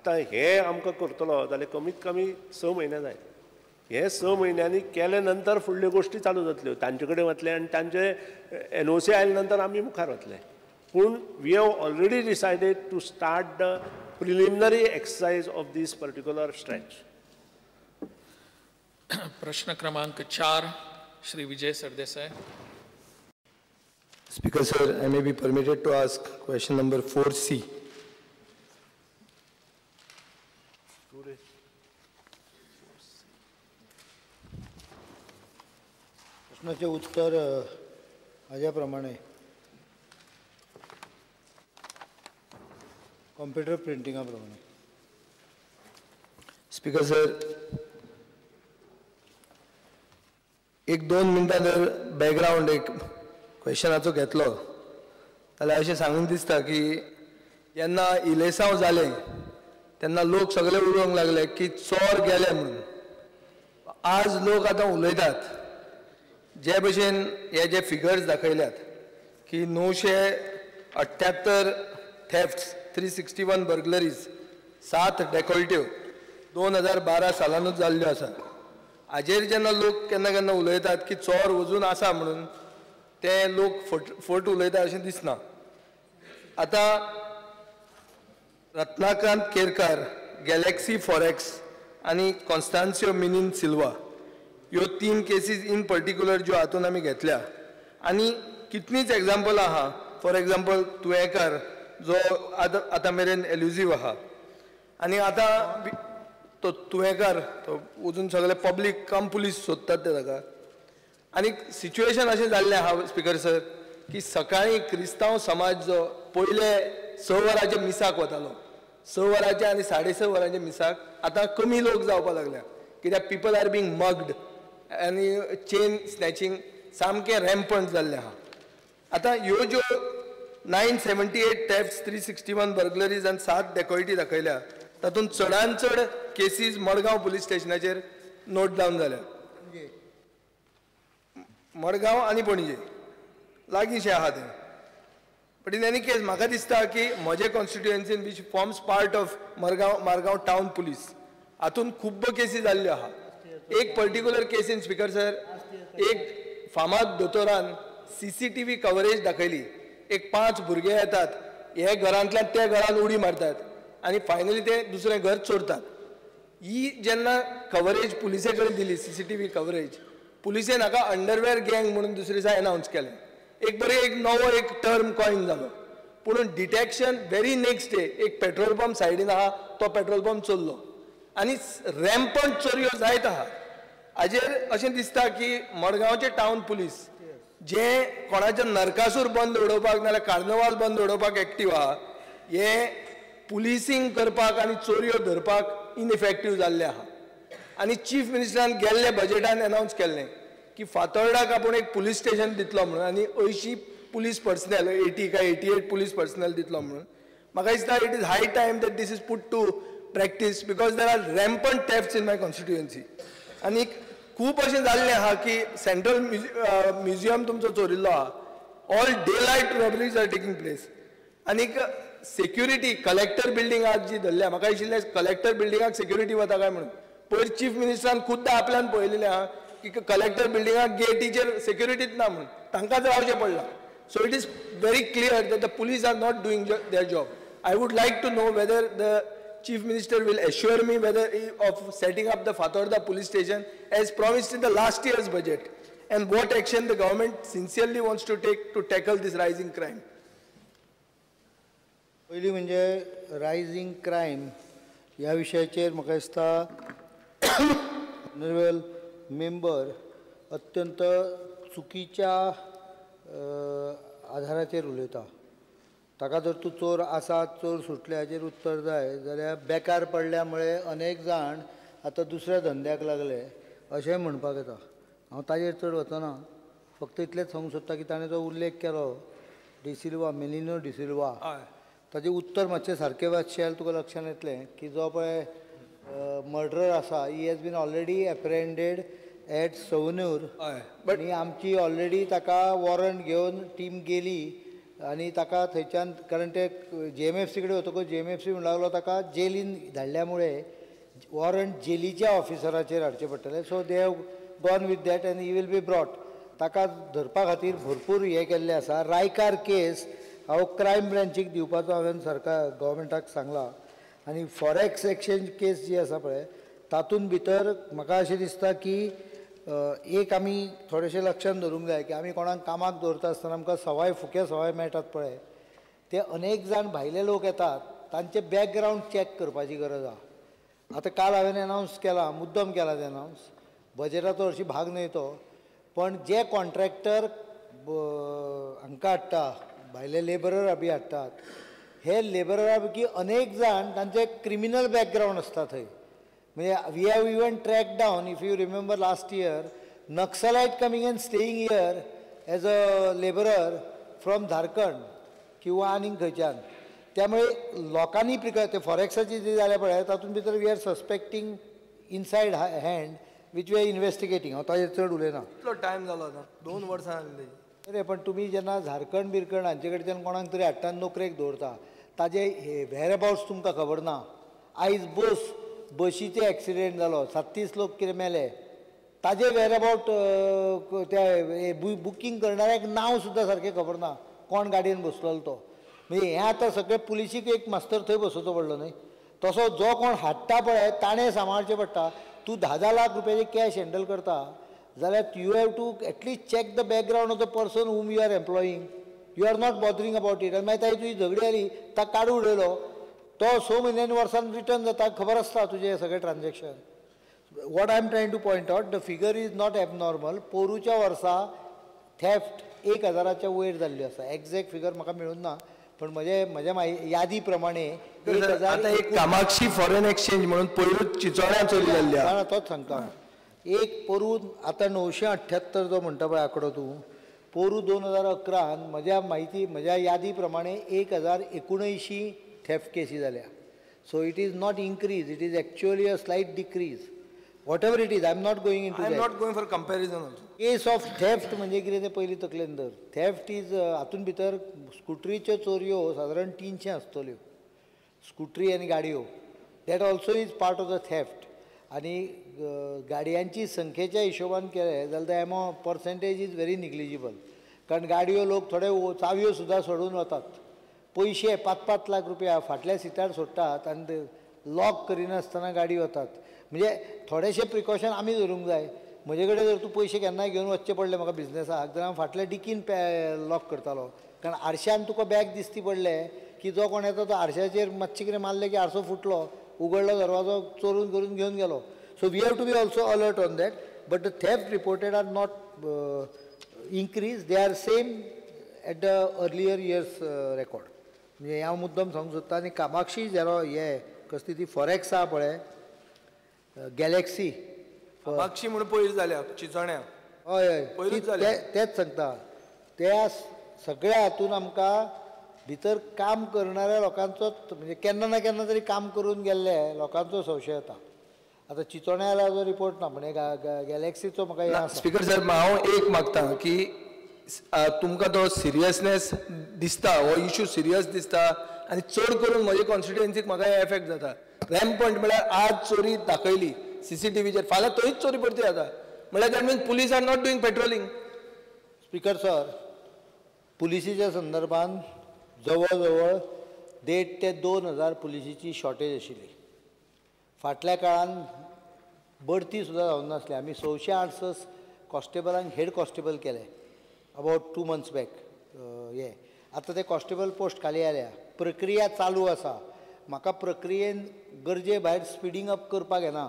आतां हे आमकां करतलो जाल्यार कमीत कमी 6 म्हयने जाय. हे 6 म्हयन्यांनी केले नंतर फुडल्यो गोश्टी चालू जातल्यो, तांचे कडेन वतले आनी तांचे NOC आयले नंतर आमी मुखार वतले. पूण we have already decided to start the preliminary exercise of this particular stretch. प्रश्न क्रमांक 4, Shri Vijay Sardesai. Speaker sir, I may be permitted to ask question number 4C. प्रश्नाचे उत्तर हाज्या प्रमाणे कॉम्प्युटर प्रिंटिंगा प्रमाणे. स्पीकर सर, एक 2 मिनटां जर बॅकग्रावंड एक क्वेश्चनाचो घेतलो जाल्यार अशें सांगून दिसता की जेन्ना इलेसांव जालें तेन्ना लोक सगळे उलोवंक लागले की चोर गेले म्हणून. आज लोक आतां उलयतात जे भशेन हे जे फिगर्स दाखयल्यात की 978 थेफ्ट्स, 361 बर्गलरीज, 7 डेकॉल्ट्यो 2012 सालानूच जाल्ल्यो आसा. हाजेर जेन्ना लोक केन्ना केन्ना उलयतात की चोर वजून आसा म्हणून, ते लोक फट उलयता अशें दिसना. आतां रत्नाकांत केरकार, गॅलेक्सी फॉरेक्स आनी कॉन्स्टान्सियो मिनीन सिल्वा ह्यो 3 केसीस इन पर्टिक्युलर ज्यो हातून आमी घेतल्या. आनी कितलींच एग्जाम्पल आहा. फॉर एग्जाम्पल तुयेंकार जो आतां मेरेन एल्युजीव आहा आनी आतां तो तुयेंकार तो अजून सगळे पब्लीक कम पुलीस सोदतात ते ताका. आनी सिच्युएशन अशें जाल्लें आहा स्पीकर सर की सकाळीं क्रिस्तांव समाज जो पयले 6 वरांचे मिसाक वतालो, 6 वरांचे आनी 6:30 वरांचे मिसाक आतां कमी लोक जावपाक लागल्या. कित्याक पीपल are being mugged आनी चेन स्नॅचिंग सामकें रॅम्पंट जाल्लें आहा. आतां ह्यो ज्यो 978 थेफ्ट्स, 361 बर्गलरीज आनी 7 डेकॉयटी दाखयल्या तातूंत चडान चड केसीस मडगांव पुलीस स्टेशनाचेर नोट डावन जाल्या. मडगांव आनी पणजे लागींशें आहा तें. बट इन एनी केस म्हाका दिसता की म्हजे कॉन्स्टिट्युएन्सीन which forms part of Margao town police हातूंत खूब्ब केसी जाल्ल्यो आहा. एक पर्टिक्युलर केसीन स्पीकर सर, एक फामाद दोतोरान CCTV coverage दाखयली. एक 5 भुरगे येतात, हे घरांतल्यान त्या घरान उडी मारतात आनी फायनली ते दुसरें घर चोरतात. ही जेन्ना कवरेज पुलिसे कडेन दिली, CCTV coverage, पुलिसेन हाका अंडरवेअर गँग म्हणून दुसरे दिसा एनावन्स केलें. एक बरें एक नवो एक टर्म कॉयन जालो. पूण डिटेक्शन व्हेरी नेक्स्ट डे एक पेट्रोल पंप सायडीन आहा तो पेट्रोल पंप चोरलो आनी रॅम्पंट चोरयो जायत आहा. हाजेर अशें दिसता की मडगांवचे टावन पुलीस जे कोणाचे नरकासूर बंद उडोवपाक नाल्यार कार्नवाल बंद उडोवपाक एक्टीव आहा, हे पुलिसींग करपाक आनी चोरयो धरपाक इनइफेक्टीव जाल्ले आहा. आनी चीफ मिनिस्टरान गेल्ले बजेटान एनावन्स केल्लें की फातोर्डाक आपूण एक पुलीस स्टेशन दितलो म्हणून आनी 80 पुलीस पर्सनल, 80 काय 88 पुलीस पर्सनल दितलो म्हणून. म्हाका दिसता it is high time that this is put to practice because there are rampant thefts in my constituency. आनी खूब अशें जाल्लें आहा की सेंट्रल म्युझियम तुमचो चोरिल्लो आहा, all daylight robberies are taking place. आनीक सेक्युरिटी कलेक्टर बिल्डींग आज जी धरल्या, म्हाका दिशिल्लें कलेक्टर बिल्डिंगाक सेक्युरिटी वता काय म्हणून. पयर चीफ मिनिस्टरान खुद्द आपल्यान पळयलेलें आहा की कलेक्टर बिल्डिंगाक गेटीचेर सेक्युरिटीच ना म्हणून, तांकांच रावचें पडलां. So it is very clear that the police are not doing their job. I would like to know whether the Chief Minister will assure me whether of setting up the Fatorda police station as promised in the last year's budget, and what action the government sincerely wants to take to tackle this rising crime. पयलीं म्हणजे rising crime ह्या विशयाचेर म्हाका दिसता honourable member अत्यंत चुकीच्या आधाराचेर उलयता. ताका जर तूं चोर आसा, चोर सुटले हाचेर उत्तर जाय जाल्यार बेकार पडल्या मुळे अनेक जाण आतां दुसऱ्या धंद्याक लागले अशेंय म्हणपाक येता. हांव ताजेर चड वचना, फक्त इतलेंच सांगूंक सोदता की ताणें जो उल्लेख केलो डिसिल्वा, मेलिनो डिसिल्वा, ताजें उत्तर मातशें सारकें वाचशें जाल्यार तुका लक्षांत येतलें की जो पळय मर्डरर आसा he has been already apprehended at Savanur आनी आमची ऑलरेडी ताका वॉरंट घेवन टीम गेली आनी ताका थंयच्यान कारण ते JMFC कडेन वतकच JMFC म्हणूंक लागलो ताका जेलीन धाडल्या मुळे वॉरंट जेलीच्या ऑफिसराचेर हाडचें पडटलें. So they have gone with that and he will be brought. ताका धरपा खातीर भरपूर हें केल्लें आसा. रायकार केस हांव क्रायम ब्रांचीक दिवपाचो हांवें सरकार गव्हर्मेंटाक सांगलां. आनी फॉरेक्स एक्सचेंज केस जी आसा पळय तातूंत भितर म्हाका अशें दिसता की एक आमी थोडेशें लक्षान धरूंक जाय की आमी कोणाक कामाक दवरता आसतना आमकां सवाय फुके सवाय मेळटात पळय ते अनेक जाण भायले लोक येतात तांचे बॅकग्रावंड चॅक करपाची गरज आसा. आतां काल हांवें एनावन्स केला, मुद्दम केला ते एनावन्स, बजेटाचो हरशीं भाग न्हय तो, पण जे कॉन्ट्रॅक्टर हांकां हाडटा भायले लेबरर बी हाडटात हे लेबररा पैकी अनेक जाण तांचे क्रिमिनल बॅकग्रावंड आसता थंय. म्हणजे we have even track down, if you remember last year, Naxalite coming and staying here as a labourer from Jharkhand किंवा आनीक खंयच्यान. त्यामुळे लोकांनी प्रिकर ते फॉरेक्साची जी जाल्या पळय तातूंत भितर we are suspecting inside hand which we are investigating. हांव ताजेर चड उलयना. कितलो टायम जालो आतां, 2 वर्सां जालीं तेजी. अरे पण तुमी जेन्ना झारखंड बिरखंड हांचे कडच्यान कोणाक तरी हाडटा नोकरेक दवरता ताजे वेर अबावट्स तुमकां खबर ना. आयज बशीचे एक्सिडेंट जालो, 37 लोक कितें मेले, ताजे वेर अबावट त्या बुकींग करणाऱ्याक नांव सुद्दां सारकें खबर ना कोण गाडयेन बसलेलो तो. म्हणजे हें आतां सगळें पुलिशीक एक मास्तर थंय बसोवचो पडलो न्हय, तसो जो कोण हाडटा पळय ताणें सांबाळचें पडटा. तूं 10-10 लाख रुपयाचे कॅश हँडल करता जाल्यार you have to at least check the background of the person whom you are employing. You are not bothering about it. आनी मागीर ताजी तुजी झगडी जाली ताका काडून उडयलो तो 6 म्हयन्यांनी वर्सान रिटर्न जाता, खबर आसता तुजें सगळें transaction. What I am trying to point out, the figure is not abnormal. पोरूच्या वर्सा थेफ्ट 1000च्या वयर जाल्ली आसा. एग्जॅक्ट फिगर म्हाका मेळून ना पण म्हजे म्हज्या यादी प्रमाणे 1000. एक कामाक्षी फॉरेन एक्सचेंज म्हणून पयरूच चिचोण्या चोरी जाल्ली आसा. तोच सांगता. एक पोरू आतां 978 जो म्हणटा पळय आंकडो तूं, पोरू 2011 म्हज्या म्हायती म्हज्या यादी प्रमाणे 1079 थेफ्ट केसी जाल्या. So it is not increase, it is actually a slight decrease. Whatever it is, I am not going into, I am not going for comparison also. Case of theft म्हणजे कितें तें पयलीं तकलेन धर. थेफ्ट is हातूंत भितर स्कुटरीच्यो चोरयो सादारण 300 आसतल्यो, स्कुटरी आनी गाडयो, that also is part of the theft. आनी गाडयांची संख्येच्या हिशोबान केलें जाल्यार the amount percentage is very negligible. कारण गाडयो लोक थोडे चावयो सुद्दां सोडून वतात, पयशे 5-5 लाख रुपया फाटल्या सिटार सोडटात आनी लॉक करिनासतना गाडी वतात. म्हणजे थोडेशे प्रिकॉशन आमी धरूंक जाय. म्हजे कडेन जर तूं पयशे केन्नाय घेवन वचचे पडले म्हाका बिजनेसाक जाल्यार हांव फाटल्या डिकीन लॉक करतालो. कारण आरशान तुका बॅग दिसती पडलें की जो कोण येता तो आरशाचेर मातशें कितें मारलें की आरसो फुटलो, उगडलो दरवाजो, चोरून करून घेवन गेलो. So we have to be also alert on that. But the theft reported are not increase, they are same at the earlier years record. म्हणजे हांव मुद्दम सांगूंक सोदता. आनी कामाक्षी झेरो हे कसली ती फॉरेक्स आहा पळय, गॅलेक्सी कामाक्षी म्हणून पयर जाल्या चिचोण्या. हय हय, तेच सांगता. त्या सगळ्या हातून आमकां भितर काम करणाऱ्या लोकांचो म्हणजे केन्ना ना केन्ना तरी काम करून गेल्ले लोकांचो संशय येता. आतां चिचोण्या जो रिपोर्ट ना म्हणजे गॅलेक्सीचो म्हाका. स्पीकर साहेब, हांव एक मागता की तुमकां तो सिरियसनेस दिसता, हो इशू सिरियस दिसता आनी चड करून म्हजे कॉन्स्टिट्युएन्सीक म्हाका हे एफेक्ट जाता. रॅम्पंट म्हळ्यार आज चोरी दाखयली सीसीटीव्हीचेर, फाल्यां थंयच चोरी परती जाता. म्हळ्यार that means police are not doing patrolling. Speaker sir, पुलिसीच्या संदर्भात जवळ जवळ 1,500 ते 2,000 पुलिसीची शॉर्टेज आशिल्ली. फाटल्या काळान बढती सुद्दां जावंक नासली. आमी 668 कॉन्स्टेबलांक हेड कॉन्स्टेबल केले अबावट 2 मंथ्स बॅक. हे आतां ते कॉन्स्टेबल पोस्ट खाली आयल्या, प्रक्रिया चालू आसा. म्हाका प्रक्रियेन गरजे भायर स्पिडींग अप करपाक येना.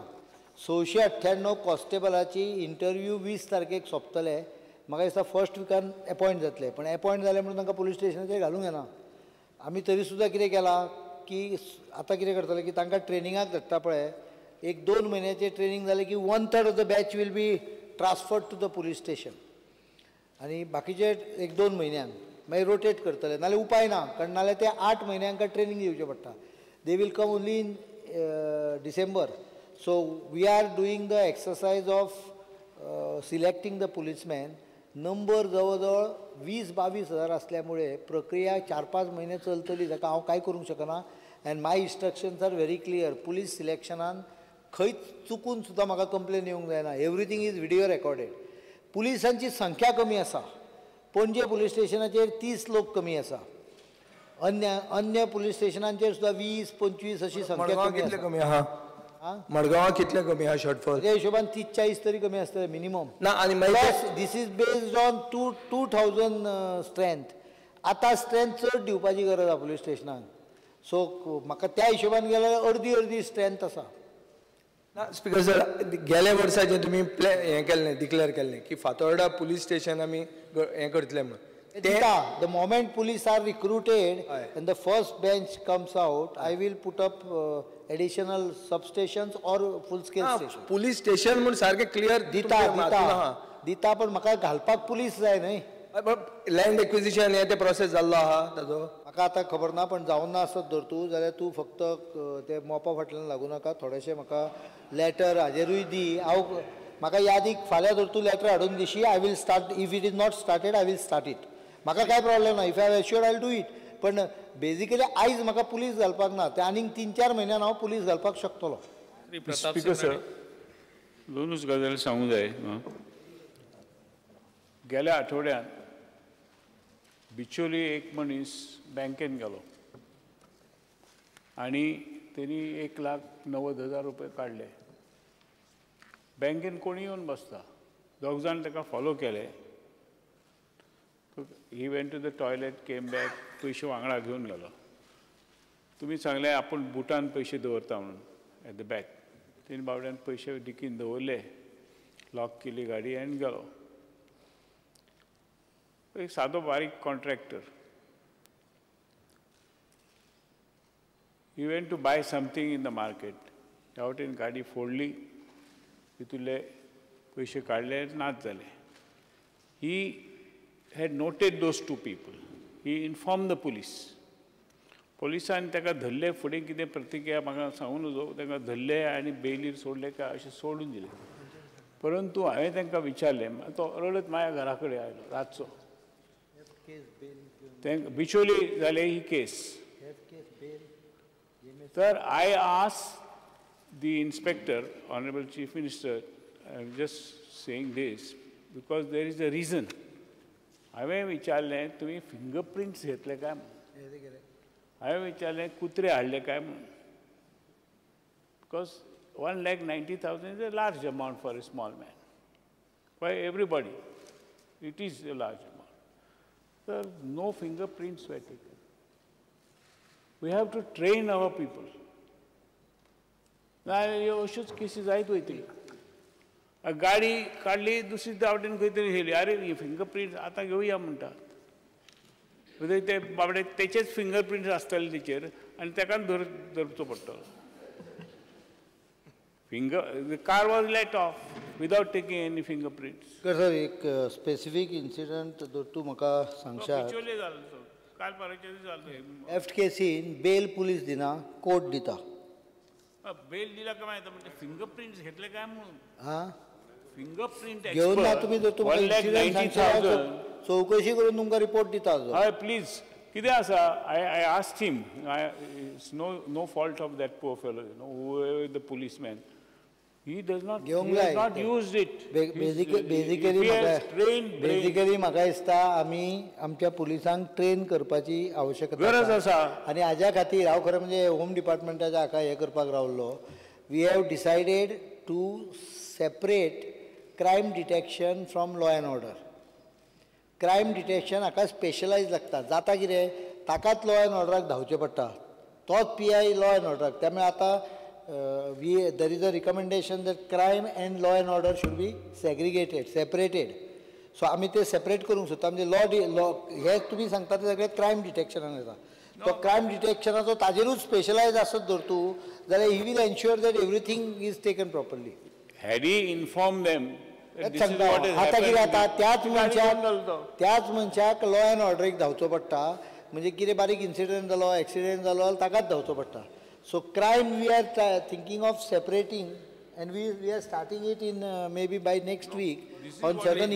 698 कॉन्स्टेबलाची इंटरव्यू 20 तारखेक सोंपतले. म्हाका दिसता फर्स्ट विकान एपॉयंट जातले, पण एपॉयंट जाले म्हणून तांकां पुलीस स्टेशनाचेर घालूंक येना. आमी तरी सुद्दां कितें केलां की आतां कितें करतले की तांकां ट्रेनिंगाक धाडटा पळय, 1-2 म्हयन्याचें ट्रेनींग जालें की 1/3 of the batch will be transferred to the police station आनी बाकीचे 1-2 म्हयन्यान मागीर रोटेट करतले. नाल्यार उपाय ना, कारण नाल्यार ते 8 म्हयन्यांक ट्रेनींग दिवचें पडटा. They will come only in December. So we are doing the exercise of selecting the policeman number जवळ जवळ 20-22 हजार असल्यामुळे प्रक्रिया 4-5 म्हयने चलतली, ताका हांव कांय करूंक शकना. And my instructions are very clear. Police सिलेक्शनान खंयच चुकून सुद्दां म्हाका कंप्लेन येवंक जायना. Everything is video recorded. पुलिसांची संख्या कमी आसा. पणजे पुलीस स्टेशनाचेर 30 लोक कमी आसा. अन्य अन्य पुलीस स्टेशनांचेर सुद्दां 20-25 अशी संख्या कमी कितले आसा. कमी आहा मडगांवां? कितले कमी आहा शॉर्टफॉल? त्या हिशोबान 30-40 तरी कमी आसतले मिनिमम. ना आनी मागीर Plus this is based on 2000 strength. आतां स्ट्रेंथ चड दिवपाची गरज आसा पुलीस स्टेशनाक. सो म्हाका त्या हिशोबान गेल्यार अर्दी अर्दी स्ट्रेंथ आसा. ना स्पीकर सर, गेल्या वर्सा जें तुमी प्लॅ हें केल्लें, डिक्लेअर केल्लें की फातोर्डा पुलीस स्टेशन आमी हें करतले म्हणून, तें दिता. The moment police are recruited हय. And the first batch comes out, I will put up additional substations or full scale station. Police station म्हूण सारकें क्लियर दिता दिता दिता, पण म्हाका घालपाक पुलीस जाय न्हय. लँड एक्विजिशन हें तें प्रोसेस जाल्लो आहा ताजो? म्हाका आतां खबर ना, पण जावन ना आसत धर तूं जाल्यार तूं फक्त ते मोपा फाटल्यान लागूं नाका. थोडेशें म्हाका लॅटर हाजेरूय दी. हांव म्हाका यादीक फाल्यां धर तूं लॅटर हाडून दिशी, I will start. If it is not started, I will start it. म्हाका कांय प्रॉब्लेम ना. If I assure, I will do it. पण बेजिकली आयज म्हाका पुलीस घालपाक ना, ते आनीक 3-4 म्हयन्यान हांव पुलीस घालपाक शकतलो. श्री प्रताप स्पीकर सिंह सर, दोनूच गजाली सांगूंक जाय. गेल्या आठवड्यात बिचोली एक मनीस बँकेन गेलो आनी तेणी 1,90,000 रुपये काडले. बँकेन कोणी येवन बसता. दोग जाण ताका फॉलो केले. He went to the toilet, came back, पयशे वांगडा घेवन गेलो. तुमी सांगले आपूण बुटान पयशे दवरता म्हणून एट the back. तेणी बाबड्यान पयशे डिकीन दवरले, लॉक केली गाडी आनी गेलो. एक सादो बारीक contractor. He went to buy something in the market. ह्या वटेन गाडी फोडली, तितूंतले पयशे काडले, नाच जाले. He had noted those two people. He inform the police. पोलिसान ताका धरले. फुडें कितें प्रतिक्रिया म्हाका सांगू नजो. ताका धरले आनी बेलीर सोडले काय अशें सोडून दिले. परंतु हांवें तांकां विचारलें, तो रडत म्हाज्या घरा कडेन आयलो रातचो. तें बिचोली जाले ही केस. तर I ask the inspector, honourable chief minister, I am just saying this because there is a reason. हांवें विचारलें, तुमी फिंगरप्रिंट्स घेतले काय म्हणून? हांवें विचारलें, कुत्रे हाडले काय म्हणून? Because 1,90,000 is a large amount for a small man. For everybody it is a large amount. तर no fingerprints were taken. We have to train our people. नाजाल्यार ह्यो अश्योच केसी जायत वयतल्यो. गाडी काडली, दुसरी वटेन खंय तरी व्हेली. अरे, ही फिंगरप्रिंट आतां घेवया म्हणटात. ते बाबडे तेचेच फिंगरप्रिंट्स आसतले तेचेर आनी ताकाच धरचो पडटलो. Finger the car was let off without taking any fingerprints. Sir, एक स्पेसिफीक इन्सिडंट जर तूं म्हाका सांगशात? बिचोले जालो तो, काल परवाच्या दिसा जालो. एफ्ट केसीन बेल पुलीस दिना, कोर्ट दिता. बेल दिला काय माहिती, म्हणजे फिंगरप्रिंट्स घेतले काय म्हणून. हां. फिंगरप्रिंट घेवन ना तुमी जर तुमकां इन्सिडंट सांगशात, चवकशी करून तुमकां रिपोर्ट दिता. हय, प्लीज. कितें आसा, I asked him. I it's no fault of that poor fellow, the policeman. He does not, घेवंक he has जाय. not used it. Basically If he has trained brain, basically म्हाका दिसता आमी आमच्या पुलिसांक ट्रेन करपाची आवश्यकता गरज आसा. आनी हाज्या खातीर हांव खरें म्हणजे होम डिपार्टमेंटाच्या हाका हें करपाक रावल्लो. We have decided to separate crime detection from law and order. Crime detection हाका स्पेशलायज लागता. जाता कितें, ताकाच लॉ एंड ऑर्डराक धांवचें पडटा, तोच पी I law and ऑर्डराक. त्यामुळे आतां we there is a recommendation that crime and law and order should be segregated, separated. So आमी ते सेपरेट करूंक सोदता. म्हणजे लॉ हे तुमी सांगता ते सगळे क्रायम डिटेक्शनान येता. तो क्रायम डिटेक्शनाचो ताजेरूच स्पेशलायज आसत जर तूं जाल्यार he will ensure that everything is taken properly. Had he informed them that this is सांगता what has आतां कितें happened, जाता, त्याच गाडी घेवन गेलो तो. मनशाक, त्याच मनशाक लॉ एंड ऑर्डरीक धांवचो पडटा. म्हणजे कितें बारीक इन्सिडंट जालो, एक्सिडंट जालो जाल्यार ताकाच धांवचो पडटा. So crime we are thinking of separating and we are starting it in maybe by next week This is on what certain